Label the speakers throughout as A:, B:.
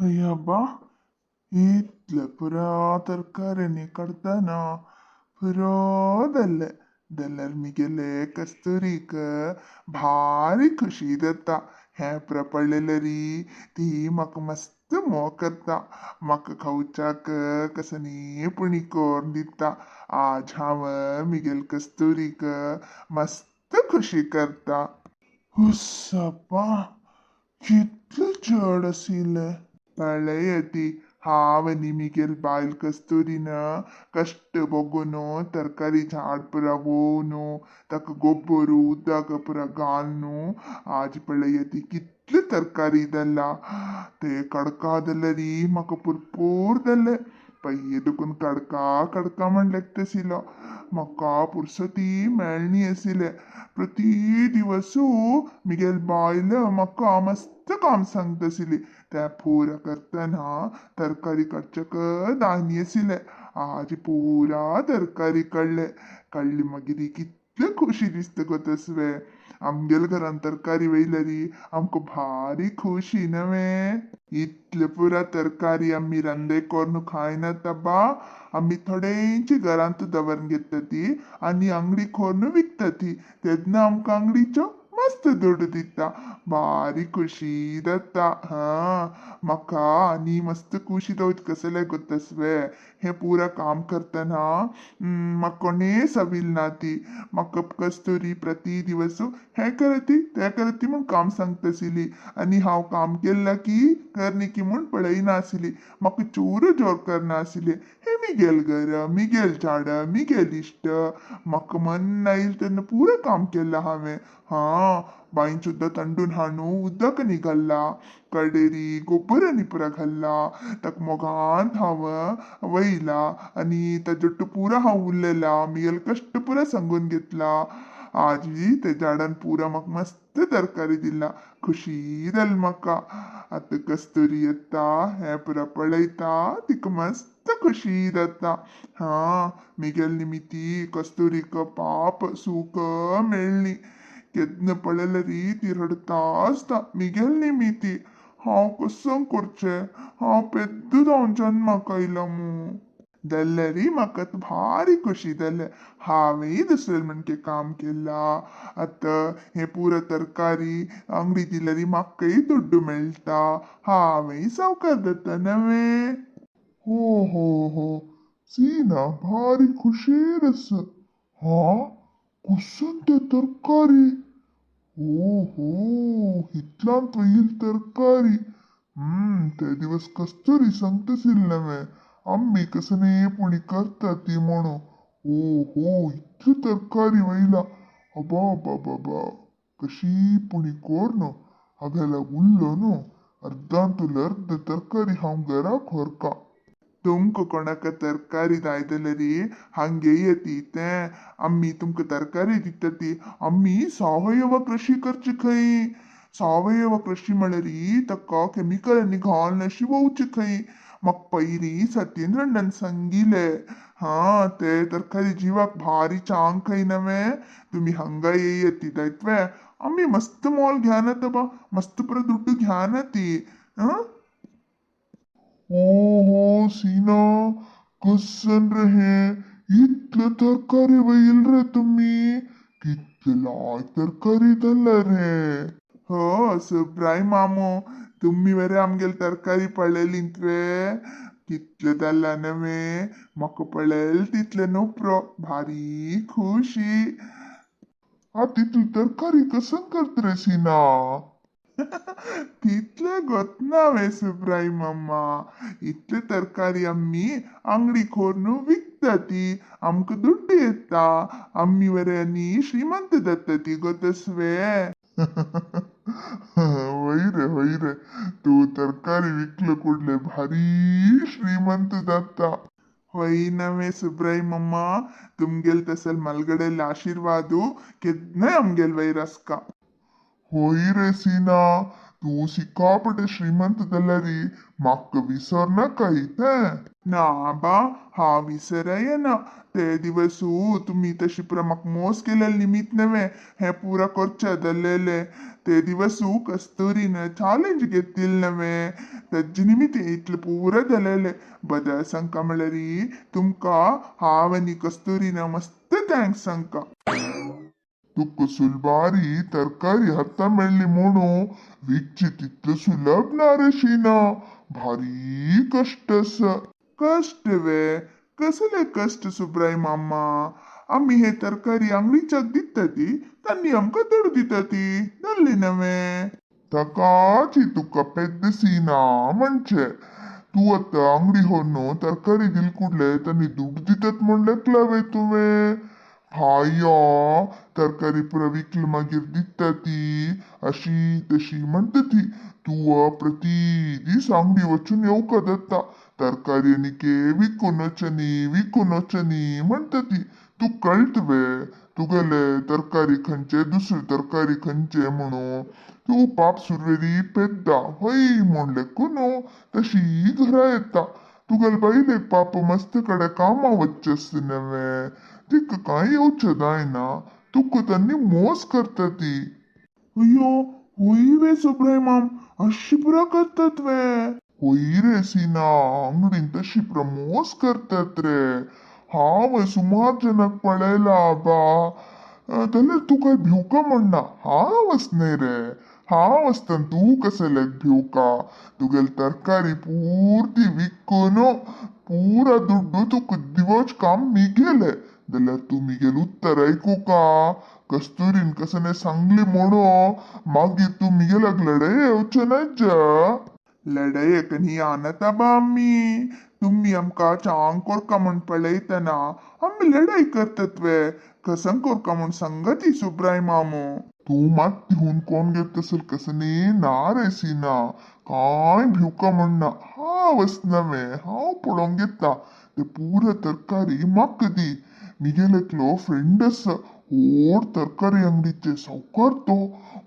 A: अय्या इतले पुरा तरकाऱ्यांनी काडटना पुरो जाल्लें. जाल्यार मिगेले कस्तुरीक भारी खुशी जाता. हें पुरा पळयलें ती म्हाका मस्त मोग करता. म्हाका खावच्याक कसनी पुणी करून दिता. आज हांव मिगेल कस्तुरीक मस्त खुशी करता. हुस्सप्पा, कितलें चड आशिल्लें. पळय ती, हांव आनी मिगेल बायल कस्तुरीन कश्ट भोगून तरकारी झाड पुरा वोवन, ताका गोबर उदक पुरा घालून, आज पळय ती कितली तरकारी जाल्या. ते कडका जाल्यार म्हाका पुरपूर जालें. पय्ये दुखून कडका कडका म्हण लेगताशिल्लो. म्हाका पुरसती मेळनी आशिल्लें. प्रति दिवसू मिगेल बायल म्हाका मस्त काम सांगताशिल्ली. तें पुरा करतना तरकारी काडच्याक दायनी आशिल्लें. आज पुरा तरकारी काडले. काडली मागीर कितलें खुशी दिसता गो तसवें. आमगेल्या घरान तरकारी वयल्यार आमकां भारी खुशी नवें. इतले पुरा तरकारी आमी रांदे करून खायनात बा. आमी थोडेंची घरांत दवरून घेता ती आनी आंगडी करून विकता ती. तेन्ना आमकां आंगडीच्यो मस्त दुडू दिता. भारी खुशी जाता. हां, म्हाका आनी मस्त खुशी जावची कसलें गो तसवें. हें पुरा काम करतना म्हाका कोणें सवील ना ती. म्हाका कस्तुरी प्रति दिवस हें करती तें करती म्हूण काम सांगताशिल्ली आनी हांव काम केलां की करनी की म्हूण पळयनाशिल्ली. म्हाका चूर जोर करनाशिल्लें. हें मिगेल घर, मिगेल झाड, मिगेल इश्ट. म्हाका मन आयलें तेन्ना पुरा काम केलां हांवें. हां, बांयन सुद्दां तंडून हाडून उदक न्ही घाल्लां, कडेरी गोबरांनी पुरा घाल्ला. ताका मोगान हांव वयला आनी ताजो पुरा हांव उरलेला. मिगेल कश्ट पुरा सांगून घेतला. आजी ते झाडान पुरा म्हाका मस्त तरकारी दिला. खुशी जाली म्हाका. आतां कस्तुरी येता, हें पुरा पळयता, तिका मस्त खुशी जाता. हां, मिगेल निमिती कस्तुरीक पाप सूख मेळ्ळी. केन्ना पळयल्यार ती रडता आसता मिगेल निमिती. हांव कसो करचें? हांव पेद्द जावन जन्माक आयलां मू. जाल्यार म्हाका भारी खुशी जालें. हांवेंय दुसरे म्हणके काम केलां. आतां हें पुरा तरकारी आंगडी दिल्यार म्हाकाय दुड्डू मेळटा. हांवेंय सावकार जाता नवें.
B: हो हो हो, सीना भारी खुशेर आसा. हा, कुसून ते तरकारी? हो हो, इतल्यांत वयल तरकारी. ते दिवस कस्तुरी सांगताशिल्लें नवें, आमी कसने पुणी करता ती म्हणून. हो हो, इतली तरकारी वयला. अबा बाबा, कशी पुणी कोर हागेला उरलो न्हू, अर्दांतूल अर्द तरकारी हांव घराक व्हरका.
A: तुमकां कोणाक तरकारी जाय जाल्यार हांगे येती तें. आमी तुमकां तरकारी दिता ती. आमी सावयव कृशी करची खंय. सावयव कृशी म्हळ्यार ताका केमिकलांनी घालून अशी वोवची खंय. म्हाका पयलीं सत्येंद्रनान सांगिल्लें. हां, ते तरकारी जिवाक भारी चांग खंय नवें. तुमी हांगा येयत ती दायतवे. आमी मस्त मोल घ्यानात बा, मस्त पुरो दुड्डू घ्याना ती. हां.
B: हो हो सीना, कसन रे हें? इतले तरकारी वयल रे तुमी? कितले लायक तरकारी जाल्या रे.
A: हो सुब्राय मामू, तुमी बरें आमगेली तरकारी पळयली तुवें? कितलें जालां नवें. म्हाका पळयलें तितलें न्हू पुरो, भारी खुशी.
B: आतां इतली तरकारी कसन करता रे सीना?
A: तितलें गोतना वे सुब्राय मामा. इतले तरकारी आमी आंगडी खोरून विकता ती. आमकां दुड्डू येता. आमी बरे आनी श्रीमंत जाता ती गो तसवे.
B: वय रे, वय रे, तूं तरकारी विकले कुडले भारी श्रीमंत जाता.
A: होय नवें सुब्राय मम्मा, तुमगेल तसल मलगडेल आशिर्वादू केन्नाय आमगेल वयर आसका.
B: होय रे सीना, तूं सिक्कापटे श्रीमंत जाल्यारी म्हाका विसरनाका इतें.
A: ना बा, हांव विसरयना. ते दिवसू तुमी तशी पुरा म्हाका मोस केलेले निमित्त नव्हे हें पुरा करचें जाल्लेलें. ते दिवसू कस्तुरीन चॅलेंज घेतिल्लें नव्हे, तेजे निमित्त इतलें पुरा जालेलें. बदल सांगका म्हळ्यार तुमकां हांव आनी कस्तुरीन मस्त thanks सांगका.
B: तुका सुलभारी तरकारी हाता मेळ्ळी म्हणू विकची तितले सुलभ ना रे शीना, भारी कश्ट आसा.
A: कश्ट वे? कसले कश्ट सुब्राय मामा? आमी हे तरकारी आंगडीच्याक दिता ती, तांणी आमकां दुडू दिता ती, जाल्ली नव्हे.
B: ताकाची तुका पेद्द सीना म्हणचे. तूं आतां अंगडी व्हरून तरकारी दिल कुडले तांणी दुडू दितात म्हूण लेखला वे तुवें? भाया तरकारी पुरा विकली मागीर दिता ती, अशी तशी म्हणटा ती. तूं प्रति दीस अंगडी वचून येवका जाता, तरकारी आनी के विकून वचनी विकून वचनी म्हणटा ती. तूं कळटा वे तुगेले तरकारी खंयचे दुसरी तरकारी खंयचे म्हणून? तूं पाप सुरवेरी पेद्दा हय म्हूण लेखून तशी घरा येता. तुगेले बायलेक पाप मस्त कडे कामा वचचें आसता नव्हे, तिका कांय येवचें जायना, तुका तांणी मोस करता ती.
A: अय्यो, हय वे सुब्राय माम, अशी पुरा करतात वे?
B: हय रे सीना, अंगडीन तशी प्रमोस करतात रे. हांव सुमार जनाक पळयला बा. जाल्यार तूं काय भिवका म्हणना, हांव आस न्ही रे, हांव आसतना तूं कसल्याक भिवका? तुगेली तरकारी पुर्ती विकून पुरा दुड्डू तुका दिवच काम मिगेलें. जाल्यार तूं मिगेलें उत्तर आयकुका? कस्तुरीन कसने सांगली म्हणून मागीर तूं मिगेल्याक लडाय येवचें नाज.
A: लडयेक न्ही आनता बा आमी. तुमी आमकां चांग कोरका म्हूण पळयतना आमी लडाई करतात वे? कसं कोरका म्हूण सांगती सुब्राय मामू.
B: तूं मात भिवन कोण घेत तसल कसनी ना रे सीना, कांय भिवका म्हणना. हांव आस नव्हे, हांव पळोवंक घेता ते पुरा तरकारी म्हाका दी. मिगेल एकलो फ्रेंड आसा व्हड तरकारी अंगडीचे सावकार तो,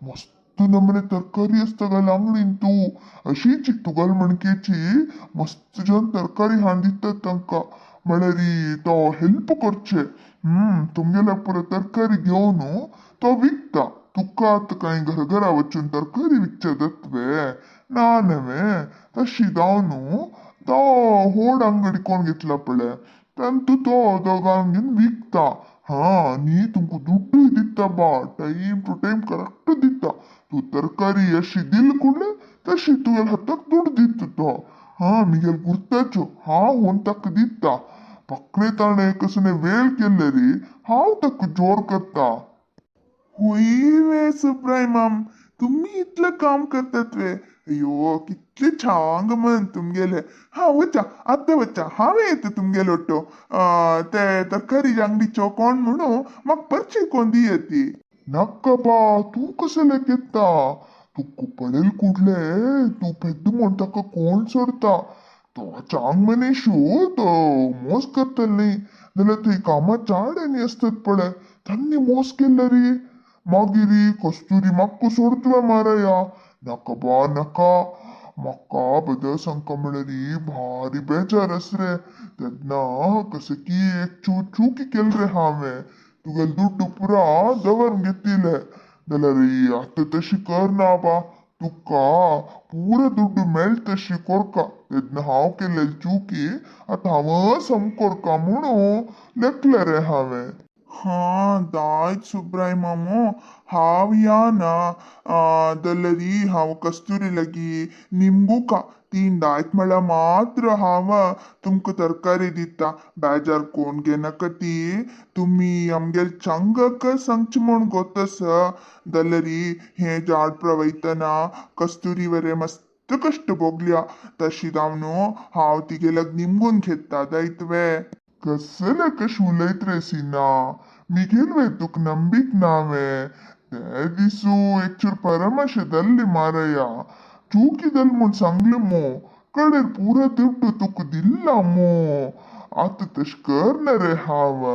B: मस्त नमने तरकारी आसता घाल अंगडीन. तूं अशीच तुगल मणकेची मस्त जन तरकारी हाडून दितात तांकां, म्हळ्यार तो हेल्प करचे. तुमगेल्या पुरा तरकारी घेवन तो विकता. तुका आतां कांय घरा घरा वचून तरकारी विकचे जातवे ना न्हवे? तशी जावन तो व्हड अंगडी कोण घेतला पळय तांतू तो दोगांक घेवन विकता. हा, आनी तुमकां दुड्डूय दिता बा, टायम टू टायम करेक्ट दिता. तूं तरकारी अशी दिल कुडले तशी तुगेल्या हाताक दुडू दिता तो. हा, मिगेल गुर्ताचो हांव व्हरून ताका दिता. पकडे ताणें कसले वेळ केल्ले रे, हांव ताका जोर करता.
A: हय वे सुब्राय माम, तुमी इतलें काम करतात वे? अय्यो, कितले छांग मन तुमगेले. हा वचा, आतां वचा, हांवें येता तुमगेले ಒಟ್ಟು. ते तरकारी अंगडीचो कोण म्हणून म्हाका परिचय कोण दिया ती.
B: नाका बा, तूं कसल्याक येता? तुका पळयल कुडले तूं पेद्द म्हूण ताका कोण सोडता? तो चांग मनीशू, तो मोस करतलो न्ही. जाल्यार थंय कामां चाड आनी आसतात पळय, तांणी मोस केल्ले रे. मागीर कस्तुरी म्हाका सोडतलो मारया. नाका बा नाका, म्हाका बदल सांगका म्हळ्यार भारी बेजार आस रे. तेन्ना कशें की एक चुकी केली रे हांवें, तुगेले दुड्डू पुरा दवरून घेतिल्ले. जाल्यार आतां तशी करना बा, तुका पुरा दुड्डू मेळटा तशी कोरका. तेन्ना हांव केल्लेली चुकी आतां हांव सम कोरका म्हणून लेखलें रे हांवें.
A: हा दायत सुब्राय मामू, हांव या ना जाल्यार हांव कस्तुरी लागी निमगुका तीन दायत म्हळ्यार मात्र हांव तुमकां तरकारी दिता. बेजार कोण घेनाका ती. तुमी आमगेले चंगाक सांगचें म्हूण गोत आसा. जाल्यार हें झाड प्रवयतना कस्तुरी वरे मस्त कश्ट भोगल्या, तशी जावन हांव तिगेल्याक निमगून घेता दायत वे?
B: कसले कशें उलयत रे सीना, मिगेल वे तुका नंबीक ना वे? ते दिसू एक चूर परमाशे जाल्ली मारया, चुकी जाली म्हूण सांगलें मो, कडेर पुरा दुड्डू तुका दिल्ला मो. आतां तशें करना रे हांव.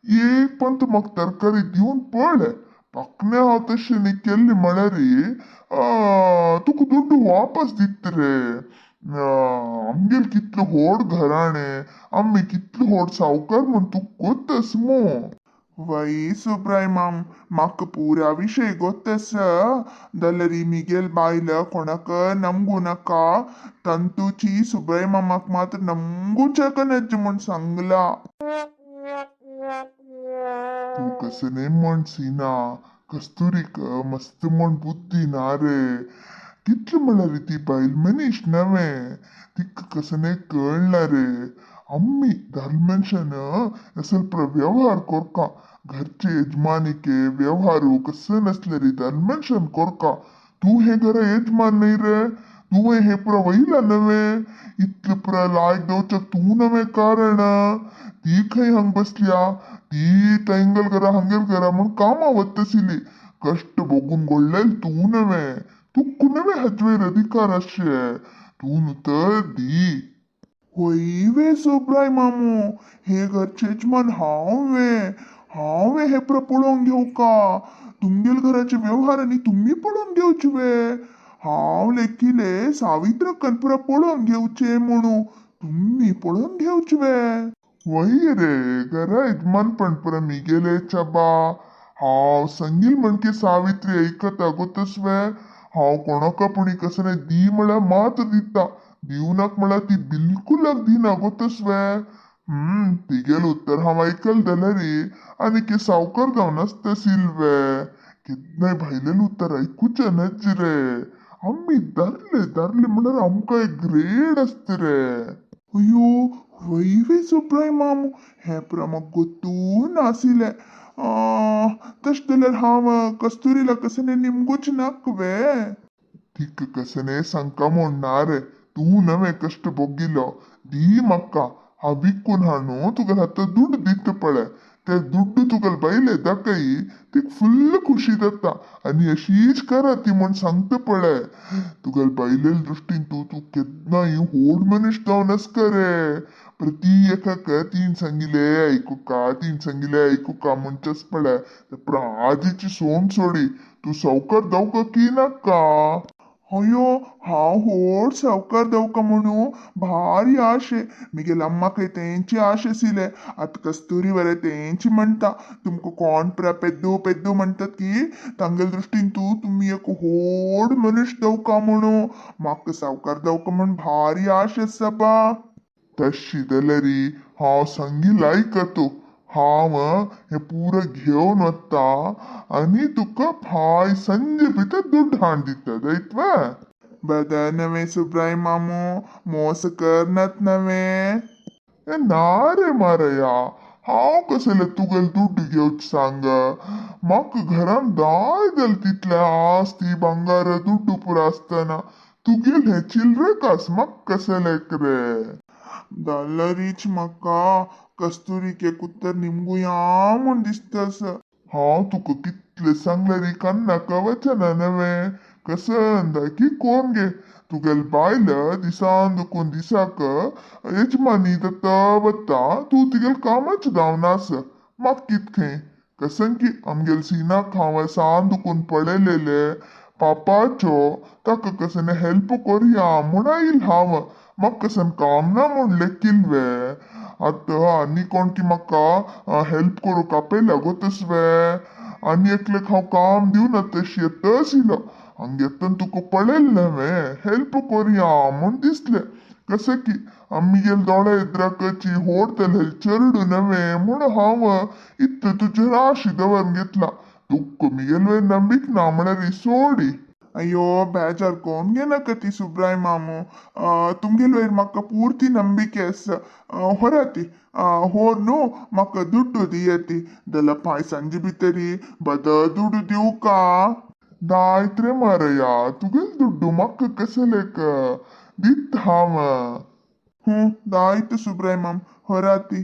B: एक पण तूं म्हाका तरकारी दिवन पळय, पाकणे हांव तशें न्ही केल्ली म्हळ्यार तुका दुड्डू वापस दित रे. आमगेल कितलो होड घराणे, आमी कितलो होड सावकार म्हण तुका गोत्तस मू.
A: वय सुब्राय माम, म्हाका पुरा विशय गोत्तस. जाल्यार मिगेल बायल कोणाक नमगू नाका, तंतूची सुब्राय मामाक मात्र नमगूच्याक नज्ज म्हूण सांगला.
B: तूं कसने म्हण सीना, कस्तुरीक मस्त म्हण बुद्धी ना रे. कितले म्हळ्यार ती बायल मनीस नवे, तिका कसने कळना रे. आम्मी दाल मनशान ಸ್ವಲ್ಪ व्यवहार कोरका, घरचे यजमानिके व्यवहारू कसं नसले रे दाल मनशान कोरका. तूं हे घरा यजमान न्ही रे, तुवें हें पुरा वयला नवे, इतलें पुरा लायक दवरच्याक तूं नवे कारण. ती खंय हांग बसल्या, ती तंगल घरा हांगेल घरा म्हूण कामां वतसिली. कश्ट भोगून गोडलेल तूं नवे, तुका नवे हाचेर अधिकार आसचे, तूं न्हू तर दी.
A: वय वे सुब्राय मामू, हे घरचे यजमान हांव वे, हांव हे पुरा पळोवन घेवका. तुमगेल घराचे व्यवहार आनी तुमी पळोवन घेवचे वे. हांव लेखिले सावित्रकन पुरा पळोवन घेवचे म्हणू, तुमी पळोवन घेवचे वे.
B: वय रे, घरा यजमानपण पुरा मिगेले चबा. हांव संगील म्हणके सावित्री ऐकता गोतस वे. हांव कोणाका पुणी कसने दी म्हळ्यार मात्र दिता, दिवनाक म्हळ्यार ती बिलकुल दिना गोतस वे. तिगेल उत्तर हांव ऐकल जाल्यार आनी के सावकार जावन आसता सिल्वे. केन्नाय भायलें उत्तर ऐकूचें नज रे. आमी धरले धरले म्हळ्यार आमकां एक ग्रेड आसता रे.
A: अयो वय वे सुब्राय मामू, हें पुरा म्हाका गोत्तू नाशिल्लें. तशें जाल्यार हांव कस्तुरीला कसने निमगूच नाक वे.
B: तिका कसने सांगका म्हूण ना रे, तूं नवे कश्ट भोगिलो. दी म्हाका, हांव विकून हाडून तुगेल्या हाता दुड्ड दिता पळय. ते दुड्ड तुगेले बायले दाखय, तिका फुल्ल खुशी जाता आनी अशीच करा ती म्हूण सांगता पळय. तुगेले बायलेले दृश्टीन तूं तूं केन्नाय होड मनीस जावन आसका रे. प्रती एकाक तीन सांगिले आयकुका, तीन सांगिले आयकुका म्हणचेच पळय. ते आजीची सोंड सोडी, तूं सावकार जावका की नाका?
A: अयो हांव होड सावकार जावका म्हणू भारी आशे. मिगेल अम्माकय तेंची आश आशिल्ले. आतां कस्तुरी बरें तेंची म्हणटा, तुमकां कोण पुरा पेद्दू पेद्दू म्हणटात की तांगेले दृश्टीन तूं तुमी एक होड मनीस जावका म्हणू. म्हाका सावकार जावका म्हूण भारी आश आसा बा.
B: तशी जाल्यार हांव सांगील आयकतो. हांव हें पुरा घेवन वता आनी तुका फाय संजे भितर दुड्ड हाडून दिता, जायत वे?
A: बरें नवें सुब्राय मामू, मोस करनात नवें.
B: ए ना रे मारया, हांव कसले तुगेले दुड्ड घेवचें सांग. म्हाका घरान जाय जालें तितलें आस्ती भांगार दुड्ड पुरो आसतना तुगेले हे चिलरे कास म्हाका कसलेक रे.
A: जाल्यारीच म्हाका कस्तुरीक एक उत्तर निमगुया म्हूण दिसतास.
B: हांव तुका कितलें सांगल्यार कान्नाका वचना नवें, कसंदा की कोण गे. तुगेले बायल दिसान दुखून दिसाक यजमानी जाता वता, तूं तिगेले कामाच जावन आस. म्हाका कित खंय कसं की आमगेले सिनाक हांव सान दुखून पळयलेले पापाचो, ताका कसने हेल्प कोरया म्हूण आयल हांव. म्हाका कसन काम ना म्हूण लेखील वे. आतां आनी कोण की म्हाका हेल्प करूंक आपयला गोतस वे. आनी एकलेक हांव काम दिवना तशी येतशिलो हांग येतन तुका पळयलें नवें, हेल्प कोरया म्हूण दिसलें. कसं की आमगेले दोळ्या एद्राकची होडतले चेरडू नवें म्हूण हांव इतलें तुजेर आशी दवरून घेतला. तुका मिगेले नंबीक ना म्हळ्यार सोडी.
A: अय्यो बेजार कोण घेनाका ती सुब्राय मामू, तुमगेले वयर म्हाका पुर्ती ನಂಬಿಕೆ आसा. होराती होर न्हू म्हाका दुड्डू दियाती, जाल्यार पांय सांजे भितरी बद दुड्डू दिवका.
B: दायत रे मारया, तुगेले दुड्डू म्हाका कसलेक दित हांव.
A: दायत सुब्राय माम, होराती.